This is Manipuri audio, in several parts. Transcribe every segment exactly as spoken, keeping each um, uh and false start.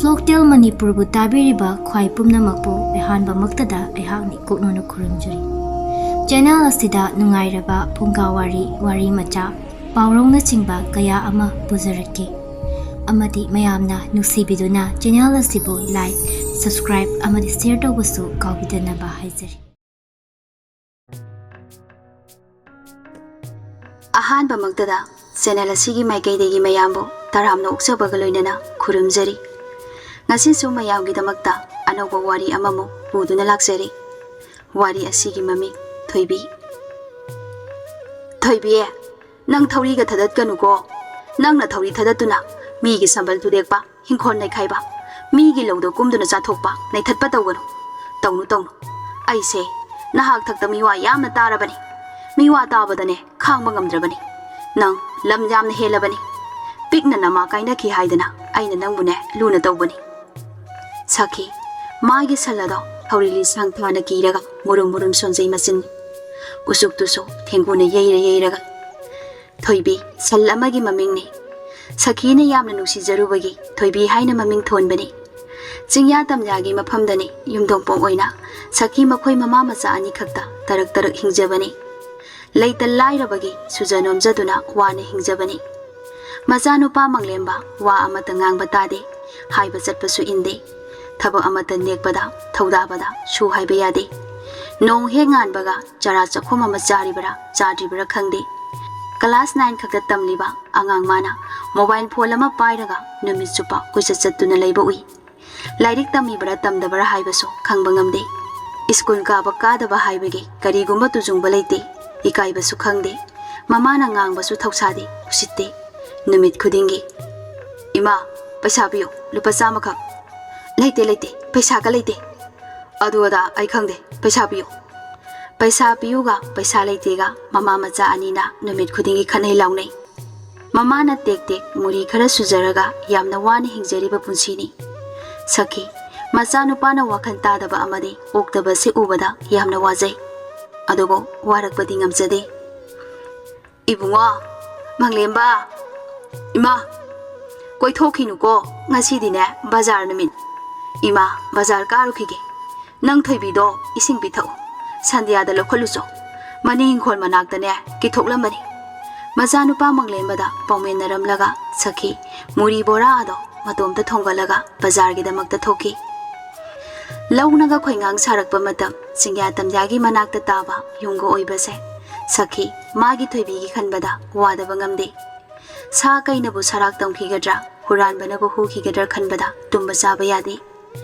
Folktale ꯃꯅꯤꯄꯨꯔꯕꯨ ꯇꯥꯕꯤꯔꯤꯕ ꯈ꯭ꯋꯥꯏ ꯄꯨꯝꯅꯃꯛꯄꯨ ꯑꯍꯥꯟꯕꯃꯛꯇꯗ ꯑꯩꯍꯥꯛꯅ ꯏꯀꯣꯛꯅꯅ ꯈꯨꯔꯨꯝꯖꯔꯤ꯫ ꯆꯦꯅꯦꯜ ꯑꯁꯤꯗ ꯅꯨꯡꯉꯥꯏꯔꯕ ꯐꯨꯡꯒꯥ ꯋꯥꯔꯤ, ꯋꯥꯔꯤ ꯃꯆꯥ, ꯄꯥꯎꯔꯧꯅꯆꯤꯡꯕ ꯀꯌꯥ ꯑꯃ ꯄꯨꯖꯔꯛꯀꯦ꯫ ꯑꯃꯗꯤ ꯃꯌꯥꯝꯅ ꯅꯨꯡꯁꯤꯕꯤꯗꯨꯅ ꯆꯦꯅꯦꯜ ꯑꯁꯤꯕꯨ like, subscribe ꯑꯃꯗꯤ share ꯇꯧꯕꯁꯨ ꯀꯥꯎꯕꯤꯗꯅꯕ ꯍꯥꯏꯖꯔꯤ꯫ ꯑꯍꯥꯟꯕꯃꯛꯇꯗ ꯆꯦꯅꯦꯜ ꯑꯁꯤꯒꯤ ꯃꯥꯏꯀꯩꯗꯒꯤ ꯃꯌꯥꯝꯕꯨ ꯇꯔꯥꯝꯅ ꯑꯣꯛꯆꯕꯒ ꯂꯣꯏꯅꯅ ꯈꯨꯔꯨꯝꯖꯔꯤ꯫ ꯉꯁꯤꯁꯨ ꯃꯌꯥꯝꯒꯤꯗꯃꯛꯇ ꯑꯅꯧꯕ ꯋꯥꯔꯤ ꯑꯃꯃꯨꯛ ꯄꯨꯗꯨꯅ ꯂꯥꯛꯆꯔꯤ꯫ ꯋꯥꯔꯤ ꯑꯁꯤꯒꯤ ꯃꯃꯤꯡ ꯊꯣꯏꯕꯤ꯫ ꯊꯣꯏꯕꯤ, ꯅꯪ ꯊꯧꯔꯤꯒ ꯊꯗꯠꯀꯅꯨꯀꯣ꯫ ꯅꯪꯅ ꯊꯧꯔꯤ ꯊꯗꯠꯇꯨꯅ ꯃꯤꯒꯤ ꯁꯝꯕꯜ ꯊꯨꯗꯦꯛꯄ, ꯍꯤꯡꯈꯣꯜ ꯅꯩꯈꯥꯏꯕ, ꯃꯤꯒꯤ ꯂꯧꯗ ꯀꯨꯝꯗꯨꯅ ꯆꯥꯊꯣꯛꯄ, ꯅꯩꯊꯠꯄ ꯇꯧꯒꯅꯨ꯫ ꯇꯧꯅꯨ, ꯇꯧꯅꯨ꯫ ꯑꯩꯁꯦ ꯅꯍꯥꯛ ꯊꯛꯇ ꯃꯤꯋꯥ ꯌꯥꯝꯅ ꯇꯥꯔꯕꯅꯤ꯫ ꯃꯤꯋꯥ ꯇꯥꯕꯗꯅꯦ ꯈꯥꯡꯕ ꯉꯝꯗ꯭ꯔꯕꯅꯤ꯫ ꯅꯪ ꯂꯝ ꯌꯥꯝꯅ ꯍꯦꯜꯂꯕꯅꯤ꯫ ꯄꯤꯛꯅ ꯅꯃꯥ ꯀꯥꯏꯅꯈꯤ ꯍꯥꯏꯗꯅ ꯑꯩꯅ ꯅꯪꯕꯨꯅꯦ ꯂꯨꯅ ꯇꯧꯕꯅꯤ꯫ ꯁꯈꯤ, ꯃꯥꯒꯤ ꯁꯜ ꯑꯗꯣ ꯊꯧꯔꯤ ꯂꯤꯁꯥꯡ ꯊꯥꯅ ꯀꯤꯔꯒ ꯃꯨꯔꯨꯝ ꯃꯨꯔꯨꯝ ꯁꯣꯟꯖꯩ ꯃꯆꯤꯟ꯫ ꯎꯆꯨꯛꯇꯨꯁꯨ ꯊꯦꯡꯒꯨꯅ ꯌꯩꯔ ꯌꯩꯔꯒ꯫ ꯊꯣꯏꯕꯤ, ꯁꯜ ꯑꯃꯒꯤ ꯃꯃꯤꯡꯅꯤ꯫ ꯁꯈꯤꯅ ꯌꯥꯝꯅ ꯅꯨꯡꯁꯤꯖꯔꯨꯕꯒꯤ ꯊꯣꯏꯕꯤ ꯍꯥꯏꯅ ꯃꯃꯤꯡ ꯊꯣꯟꯕꯅꯤ꯫ ꯆꯤꯡꯌꯥ ꯇꯝꯌꯥꯒꯤ ꯃꯐꯝꯗꯅꯤ ꯌꯨꯝꯊꯣꯡꯄꯣꯛ ꯑꯣꯏꯅ ꯁꯈꯤ ꯃꯈꯣꯏ ꯃꯃꯥ ꯃꯆꯥ ꯑꯅꯤꯈꯛꯇ ꯇꯔꯛ ꯇꯔꯛ ꯍꯤꯡꯖꯕꯅꯤ꯫ ꯂꯩꯇ ꯂꯥꯏꯔꯕꯒꯤ ꯁꯨꯖ ꯅꯣꯝꯖꯗꯨꯅ ꯋꯥꯅ ꯍꯤꯡꯖꯕꯅꯤ꯫ ꯃꯆꯥꯅꯨꯄꯥ ꯃꯪꯂꯦꯝꯕ ꯋꯥ ꯑꯃꯠꯇ ꯉꯥꯡꯕ ꯇꯥꯗꯦ꯫ ꯍꯥꯏꯕ ꯆꯠꯄꯁꯨ ꯏꯟꯗꯦ꯫ ꯊꯕꯛ ꯑꯃꯠꯇ ꯅꯦꯛꯄꯗ, ꯊꯧꯗꯥꯕꯗ ꯁꯨ ꯍꯥꯏꯕ ꯌꯥꯗꯦ꯫ ꯅꯣꯡ ꯍꯦꯛ ꯉꯥꯟꯕꯒ ꯆꯔꯥ ꯆꯈꯣꯝ ꯑꯃ ꯆꯥꯔꯤꯕ꯭ꯔꯥ ꯆꯥꯗ꯭ꯔꯤꯕ꯭ꯔꯥ ꯈꯪꯗꯦ꯫ ꯀ꯭ꯂꯥꯁ ꯅꯥꯏꯟ ꯈꯛꯇ ꯇꯝꯂꯤꯕ ꯑꯉꯥꯡ ꯃꯥꯅ ꯃꯣꯕꯥꯏꯜ ꯐꯣꯟ ꯑꯃ ꯄꯥꯏꯔꯒ ꯅꯨꯃꯤꯠ ꯆꯨꯞꯄ ꯀꯣꯏꯆꯠ ꯆꯠꯇꯨꯅ ꯂꯩꯕ ꯎꯏ꯫ ꯂꯥꯏꯔꯤꯛ ꯇꯝꯃꯤꯕ꯭ꯔꯥ ꯇꯝꯗꯕ꯭ꯔꯥ ꯍꯥꯏꯕꯁꯨ ꯈꯪꯕ ꯉꯝꯗꯦ꯫ ꯁ꯭ꯀꯨꯜ ꯀꯥꯕ ꯀꯥꯗꯕ ꯍꯥꯏꯕꯒꯤ ꯀꯔꯤꯒꯨꯝꯕ ꯇꯨꯖꯨꯡꯕ ꯂꯩꯇꯦ꯫ ꯏꯀꯥꯏꯕꯁꯨ ꯈꯪꯗꯦ꯫ ꯃꯃꯥꯅ ꯉꯥꯡꯕꯁꯨ ꯊꯧꯁꯥꯗꯦ, ꯎꯁꯤꯠꯇꯦ꯫ ꯅꯨꯃꯤꯠ ꯈꯨꯗꯤꯡꯒꯤ, "ꯏꯃꯥ, ꯄꯩꯁꯥ ꯄꯤꯌꯨ, ꯂꯨꯄꯥ ꯆꯥꯝꯃꯈꯛ"꯫ "ꯂꯩꯇꯦ, ꯂꯩꯇꯦ, ꯄꯩꯁꯥꯒ ꯂꯩꯇꯦ꯫ ꯑꯗꯨ ꯑꯗꯥ ꯑꯩ ꯈꯪꯗꯦ, ꯄꯩꯁꯥ ꯄꯤꯌꯨ"꯫ ꯄꯩꯁꯥ ꯄꯤꯌꯨꯒ ꯄꯩꯁꯥ ꯂꯩꯇꯦꯒ ꯃꯃꯥ ꯃꯆꯥ ꯑꯅꯤꯅ ꯅꯨꯃꯤꯠ ꯈꯨꯗꯤꯡꯒꯤ ꯈꯠꯅꯩ ꯂꯥꯎꯅꯩ꯫ ꯃꯃꯥꯅ ꯇꯦꯛ ꯇꯦꯛ ꯃꯨꯔꯤ ꯈꯔ ꯁꯨꯖꯔꯒ ꯌꯥꯝꯅ ꯋꯥꯅ ꯍꯤꯡꯖꯔꯤꯕ ꯄꯨꯟꯁꯤꯅꯤ꯫ ꯁꯈꯤ, ꯃꯆꯥꯅꯨꯄꯥꯅ ꯋꯥꯈꯜ ꯇꯥꯗꯕ ꯑꯃꯗꯤ ꯑꯣꯛꯇꯕꯁꯤ ꯎꯕꯗ ꯌꯥꯝꯅ ꯋꯥꯖꯩ꯫ ꯑꯗꯨꯕꯨ ꯋꯥꯔꯛꯄꯗꯤ ꯉꯝꯖꯗꯦ꯫ "ꯏꯕꯨꯡꯉꯣ, ꯃꯪꯂꯦꯝꯕ, ꯏꯃꯥ, "ꯀꯣꯏꯊꯣꯛꯈꯤꯅꯨꯀꯣ, ꯉꯁꯤꯗꯤꯅꯦ ꯕꯖꯥꯔ ꯅꯨꯃꯤꯠ꯫ ꯏꯃꯥ, ꯕꯖꯥꯔ ꯀꯥꯔꯨꯈꯤꯒꯦ꯫ ꯅꯪ ꯊꯣꯏꯕꯤꯗꯣ ꯏꯁꯤꯡ ꯄꯤꯊꯛꯎ, ꯁꯟꯗ꯭ꯌꯥꯗ ꯂꯧꯈꯠꯂꯨꯆꯣ꯫ ꯃꯅꯤꯡ ꯏꯪꯈꯣꯜ ꯃꯅꯥꯛꯇꯅꯦ ꯀꯤꯊꯣꯛꯂꯝꯕꯅꯤ꯫" ꯃꯆꯥꯅꯨꯄꯥ ꯃꯪꯂꯦꯝꯕꯗ ꯄꯥꯎꯃꯤꯟꯅꯔꯝꯂꯒ ꯁꯈꯤ ꯃꯨꯔꯤ ꯕꯣꯔꯥ ꯑꯗꯣ ꯃꯇꯣꯝꯇ ꯊꯣꯡꯒꯠꯂꯒ ꯕꯖꯥꯔꯒꯤꯗꯃꯛꯇ ꯊꯣꯛꯈꯤ꯫ ꯂꯧꯅꯒ ꯈꯣꯏꯉꯥꯡ ꯁꯥꯔꯛꯄ ꯃꯇꯝ, ꯆꯤꯡꯌꯥ ꯇꯝꯌꯥꯒꯤ ꯃꯅꯥꯛꯇ ꯇꯥꯕ ꯌꯨꯝꯒ ꯑꯣꯏꯕꯁꯦ ꯁꯈꯤ ꯃꯥꯒꯤ ꯊꯣꯏꯕꯤꯒꯤ ꯈꯟꯕꯗ ꯋꯥꯗꯕ ꯉꯝꯗꯦ꯫ ꯁꯥ ꯀꯩꯅꯕꯨ ꯁꯔꯥꯛ ꯇꯝꯈꯤꯒꯗ꯭ꯔꯥ, ꯍꯨꯔꯥꯟꯕꯅꯕꯨ ꯍꯨꯈꯤꯒꯗ꯭ꯔꯥ ꯈꯟꯕꯗ ꯇꯨꯝꯕ ꯆꯥꯕ ꯌꯥꯗꯦ꯫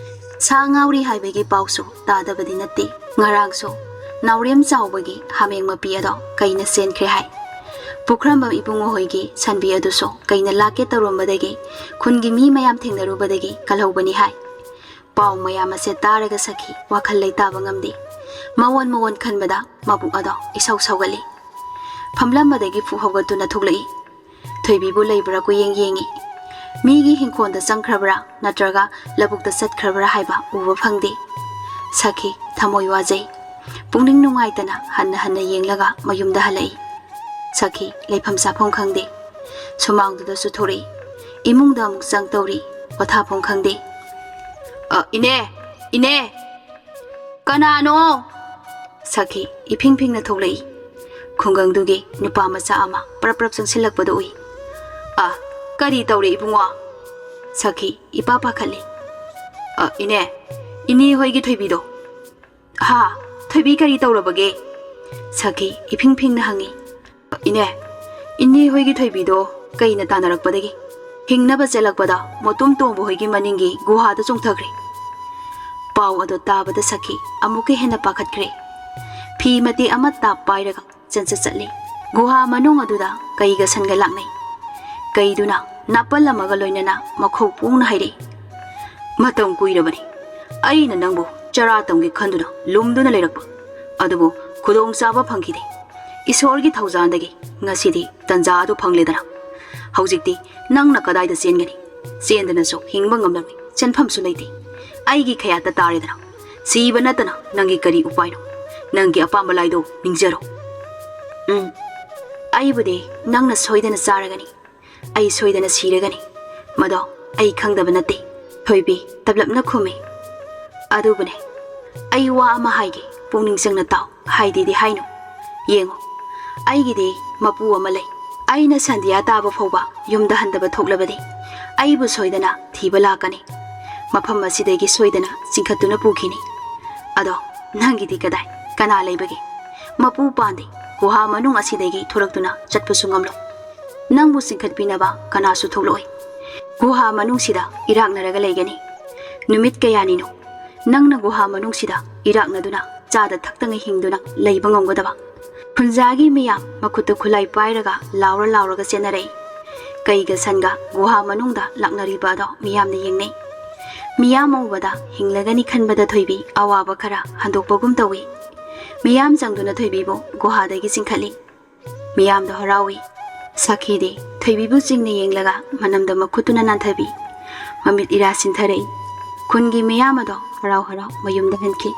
ꯁꯥ ꯉꯥꯎꯔꯤ ꯍꯥꯏꯕꯒꯤ ꯄꯥꯎꯁꯨ ꯇꯥꯗꯕꯗꯤ ꯅꯠꯇꯦ꯫ ꯉꯔꯥꯡꯁꯨ ꯅꯥꯎꯔꯦꯝ ꯆꯥꯎꯕꯒꯤ ꯍꯥꯃꯦꯡ ꯃꯄꯤ ꯑꯗꯣ ꯀꯩꯅ ꯆꯦꯟꯈ꯭ꯔꯦ ꯍꯥꯏ꯫ ꯄꯨꯈ꯭ꯔꯝꯕꯝ ꯏꯕꯨꯡꯉꯣ ꯍꯣꯏꯒꯤ ꯁꯟꯕꯤ ꯑꯗꯨꯁꯨ ꯀꯩꯅ ꯂꯥꯛꯀꯦ ꯇꯧꯔꯝꯕꯗꯒꯤ ꯈꯨꯟꯒꯤ ꯃꯤ ꯃꯌꯥꯝ ꯊꯦꯡꯅꯔꯨꯕꯗꯒꯤ ꯀꯜꯍꯧꯕꯅꯤ ꯍꯥꯏ꯫ ꯄꯥꯎ ꯃꯌꯥꯝ ꯑꯁꯦ ꯇꯥꯔꯒ ꯁꯈꯤ ꯋꯥꯈꯜ ꯂꯩꯇꯥꯕ ꯉꯝꯗꯦ꯫ ꯃꯋꯣꯟ ꯃꯋꯣꯟ ꯈꯟꯕꯗ ꯃꯕꯨꯛ ꯑꯗꯣ ꯏꯁꯧ ꯁꯧꯒꯠꯂꯤ꯫ ꯐꯝꯂꯝꯕꯗꯒꯤ ꯐꯨꯛ ꯍꯧꯒꯠꯇꯨꯅ ꯊꯣꯛꯂꯛꯏ꯫ ꯊꯣꯏꯕꯤꯕꯨ ꯂꯩꯕ꯭ꯔꯥ ꯀꯣꯏꯌꯦꯡ ꯌꯦꯡꯉꯤ꯫ ꯃꯤꯒꯤ ꯍꯤꯡꯈꯣꯜꯗ ꯆꯪꯈ꯭ꯔꯕ꯭ꯔꯥ ꯅꯠꯇ꯭ꯔꯒ ꯂꯧꯕꯨꯛꯇ ꯆꯠꯈ꯭ꯔꯕ꯭ꯔꯥ ꯍꯥꯏꯕ ꯎꯕ ꯐꯪꯗꯦ꯫ ꯁꯈꯤ ꯊꯃꯣꯏ ꯋꯥꯖꯩ꯫ ꯄꯨꯛꯅꯤꯡ ꯅꯨꯡꯉꯥꯏꯇꯅ ꯍꯟꯅ ꯍꯟꯅ ꯌꯦꯡꯂꯒ ꯃꯌꯨꯝꯗ ꯍꯜꯂꯛꯏ꯫ ꯁꯈꯤ ꯂꯩꯐꯝ ꯆꯥꯐꯝ ꯈꯪꯗꯦ꯫ ꯁꯨꯃꯥꯡꯗꯨꯗꯁꯨ ꯊꯣꯔꯛꯏ꯫ ꯏꯃꯨꯡꯗ ꯑꯃꯨꯛ ꯆꯪ ꯇꯧꯔꯤ꯫ ꯄꯣꯊꯥꯐꯝ ꯈꯪꯗꯦ꯫ "ꯑ, ꯏꯅꯦ! ꯏꯅꯦ! ꯀꯅꯥꯅꯣ?" ꯁꯈꯤ ꯏꯐꯤꯡ ꯐꯤꯡꯅ ꯊꯣꯛꯂꯛꯏ꯫ ꯈꯨꯡꯒꯪꯗꯨꯒꯤ ꯅꯨꯄꯥ ꯃꯆꯥ ꯑꯃ ꯄ꯭ꯔꯞ ꯄ꯭ꯔꯞ ꯆꯪꯁꯤꯜꯂꯛꯄꯗꯨ ꯎꯏ꯫ "ꯑ, ꯀꯔꯤ ꯇꯧꯔꯦ ꯏꯕꯨꯡꯉꯣ?" ꯁꯈꯤ ꯏꯄꯥ ꯄꯥꯈꯠꯂꯤ꯫ "ꯑ, ꯏꯅꯦ, ꯏꯅꯦ ꯍꯣꯏꯒꯤ ꯊꯣꯏꯕꯤꯗꯣ꯫" "ꯍꯥ? ꯊꯣꯏꯕꯤ ꯀꯔꯤ ꯇꯧꯔꯕꯒꯦ?" ꯁꯈꯤ ꯏꯐꯤꯡ ꯐꯤꯡꯅ ꯍꯪꯉꯤ꯫ "ꯏꯅꯦ, ꯏꯅꯦ ꯍꯣꯏꯒꯤ ꯊꯣꯏꯕꯤꯗꯣ ꯀꯩꯅ ꯇꯥꯟꯅꯔꯛꯄꯗꯒꯤ ꯍꯤꯡꯅꯕ ꯆꯦꯜꯂꯛꯄꯗ ꯃꯣꯇꯨꯝ ꯇꯣꯝꯕ ꯍꯣꯏꯒꯤ ꯃꯅꯤꯡꯒꯤ ꯒꯨꯍꯥꯗ ꯆꯣꯡꯊꯈ꯭ꯔꯦ꯫" ꯄꯥꯎ ꯑꯗꯨ ꯇꯥꯕꯗ ꯁꯈꯤ ꯑꯃꯨꯛꯀ ꯍꯦꯟꯅ ꯄꯥꯈꯠꯈ꯭ꯔꯦ꯫ ꯐꯤ ꯃꯇꯦꯛ ꯑꯃ ꯇꯥꯞ ꯄꯥꯏꯔꯒ ꯆꯦꯟꯆꯠ ꯆꯠꯂꯤ꯫ ꯒꯨꯍꯥ ꯃꯅꯨꯡ ꯑꯗꯨꯗ ꯀꯩꯒ ꯁꯟꯒ ꯂꯥꯛꯅꯩ꯫ ꯀꯩꯗꯨꯅ ꯅꯥꯄꯜ ꯑꯃꯒ ꯂꯣꯏꯅꯅ ꯃꯈꯧ ꯄꯣꯡꯅ ꯍꯥꯏꯔꯛꯏ꯫ "ꯃꯇꯝ ꯀꯨꯏꯔꯕꯅꯤ ꯑꯩꯅ ꯅꯪꯕꯨ ꯆꯔꯥ ꯇꯝꯒꯦ ꯈꯟꯗꯨꯅ ꯂꯨꯝꯗꯨꯅ ꯂꯩꯔꯛꯄ, ꯑꯗꯨꯕꯨ ꯈꯨꯗꯣꯡꯆꯥꯕ ꯐꯪꯈꯤꯗꯦ꯫ ꯏꯁꯣꯔꯒꯤ ꯊꯧꯖꯥꯜꯗꯒꯤ ꯉꯁꯤꯗꯤ ꯇꯟꯖꯥ ꯑꯗꯨ ꯐꯪꯂꯦꯗꯅ꯫ ꯍꯧꯖꯤꯛꯇꯤ ꯅꯪꯅ ꯀꯗꯥꯏꯗ ꯆꯦꯟꯒꯅꯤ? ꯆꯦꯟꯗꯅꯁꯨ ꯍꯤꯡꯕ ꯉꯝꯂꯝꯃꯤ, ꯆꯦꯟꯐꯝꯁꯨ ꯂꯩꯇꯦ꯫ ꯑꯩꯒꯤ ꯈꯌꯥꯠꯇ ꯇꯥꯔꯦꯗꯅ꯫ ꯁꯤꯕ ꯅꯠꯇꯅ ꯅꯪꯒꯤ ꯀꯔꯤ ꯎꯄꯥꯏꯅꯣ? ꯅꯪꯒꯤ ꯑꯄꯥꯝꯕ ꯂꯥꯏꯗꯣ ꯅꯤꯡꯖꯔꯣ꯫" "ꯎꯝ, ꯑꯩꯕꯨꯗꯤ ꯅꯪꯅ ꯁꯣꯏꯗꯅ ꯆꯥꯔꯒꯅꯤ꯫ ꯑꯩ ꯁꯣꯏꯗꯅ ꯁꯤꯔꯒꯅꯤ꯫ "ꯃꯗꯣ ꯑꯩ ꯈꯪꯗꯕ ꯅꯠꯇꯦ", ꯊꯣꯏꯕꯤ ꯇꯞꯂꯞꯅ ꯈꯨꯝꯃꯤ꯫ "ꯑꯗꯨꯕꯨꯅꯦ, ꯑꯩ ꯋꯥ ꯑꯃ ꯍꯥꯏꯒꯦ, ꯄꯨꯛꯅꯤꯡ ꯆꯪꯅ ꯇꯥꯎ, ꯍꯥꯏꯗꯤꯗꯤ ꯍꯥꯏꯅꯨ꯫ ꯌꯦꯡꯉꯨ, ꯑꯩꯒꯤꯗꯤ ꯃꯄꯨ ꯑꯃ ꯂꯩ꯫ ꯑꯩꯅ ꯁꯟꯙ꯭ꯌꯥ ꯇꯥꯕ ꯐꯥꯎꯕ ꯌꯨꯝꯗ ꯍꯟꯗꯕ ꯊꯣꯛꯂꯕꯗꯤ ꯑꯩꯕꯨ ꯁꯣꯏꯗꯅ ꯊꯤꯕ ꯂꯥꯛꯀꯅꯤ꯫ ꯃꯐꯝ ꯑꯁꯤꯗꯒꯤ ꯁꯣꯏꯗꯅ ꯆꯤꯡꯈꯠꯇꯨꯅ ꯄꯨꯈꯤꯅꯤ꯫ ꯑꯗꯣ ꯅꯪꯒꯤꯗꯤ ꯀꯗꯥꯏ? ꯀꯅꯥ ꯂꯩꯕꯒꯦ? ꯃꯄꯨ ꯄꯥꯟꯗꯦ꯫ ꯒꯨꯍꯥ ꯃꯅꯨꯡ ꯑꯁꯤꯗꯒꯤ ꯊꯣꯔꯛꯇꯨꯅ ꯆꯠꯄꯁꯨ ꯉꯝꯂꯣꯏ꯫ ꯅꯪꯕꯨ ꯆꯤꯡꯈꯠꯄꯤꯅꯕ ꯀꯅꯥꯁꯨ ꯊꯣꯛꯂꯛꯑꯣꯏ꯫ ꯒꯨꯍꯥ ꯃꯅꯨꯡꯁꯤꯗ ꯏꯔꯥꯛꯅꯔꯒ ꯂꯩꯒꯅꯤ꯫ ꯅꯨꯃꯤꯠ ꯀꯌꯥꯅꯤꯅꯣ ꯅꯪꯅ ꯒꯨꯍꯥ ꯃꯅꯨꯡꯁꯤꯗ ꯏꯔꯥꯛꯅꯗꯨꯅ ꯆꯥꯗ ꯊꯛꯇꯉꯩ ꯍꯤꯡꯗꯨꯅ ꯂꯩꯕ ꯉꯝꯒꯗꯕ?" ꯈꯨꯟꯖꯥꯒꯤ ꯃꯤꯌꯥꯝ ꯃꯈꯨꯠꯇ ꯈꯨꯠꯂꯥꯏ ꯄꯥꯏꯔꯒ ꯂꯥꯎꯔ ꯂꯥꯎꯔꯒ ꯆꯦꯟꯅꯔꯛꯏ꯫ ꯀꯩꯒ ꯁꯟꯒ ꯒꯨꯍꯥ ꯃꯅꯨꯡꯗ ꯂꯥꯛꯅꯔꯤꯕ ꯑꯗꯣ ꯃꯤꯌꯥꯝꯅ ꯌꯦꯡꯅꯩ꯫ ꯃꯤꯌꯥꯝ ꯎꯕꯗ ꯍꯤꯡꯂꯒꯅꯤ ꯈꯟꯕꯗ ꯊꯣꯏꯕꯤ ꯑꯋꯥꯕ ꯈꯔ ꯍꯟꯗꯣꯛꯄꯒꯨꯝ ꯇꯧꯏ꯫ ꯃꯤꯌꯥꯝ ꯆꯪꯗꯨꯅ ꯊꯣꯏꯕꯤꯕꯨ ꯒꯨꯍꯥꯗꯒꯤ ꯆꯤꯡꯈꯠꯂꯤ꯫ ꯃꯤꯌꯥꯝꯗꯣ ꯍꯔꯥꯎꯏ꯫ ꯁꯈꯤꯗꯤ ꯊꯣꯏꯕꯤꯕꯨ ꯆꯤꯡꯅ ꯌꯦꯡꯂꯒ ꯃꯅꯝꯗ ꯃꯈꯨꯠꯇꯨꯅ ꯅꯥꯟꯊꯕꯤ꯫ ꯃꯃꯤꯠ ꯏꯔꯥ ꯁꯤꯟꯊꯔꯛꯏ꯫ ꯈꯨꯟꯒꯤ ꯃꯤꯌꯥꯝ ꯑꯗꯣ ꯍꯔꯥꯎ ꯍꯔꯥꯎ ꯃꯌꯨꯝꯗ ꯍꯟꯈꯤ꯫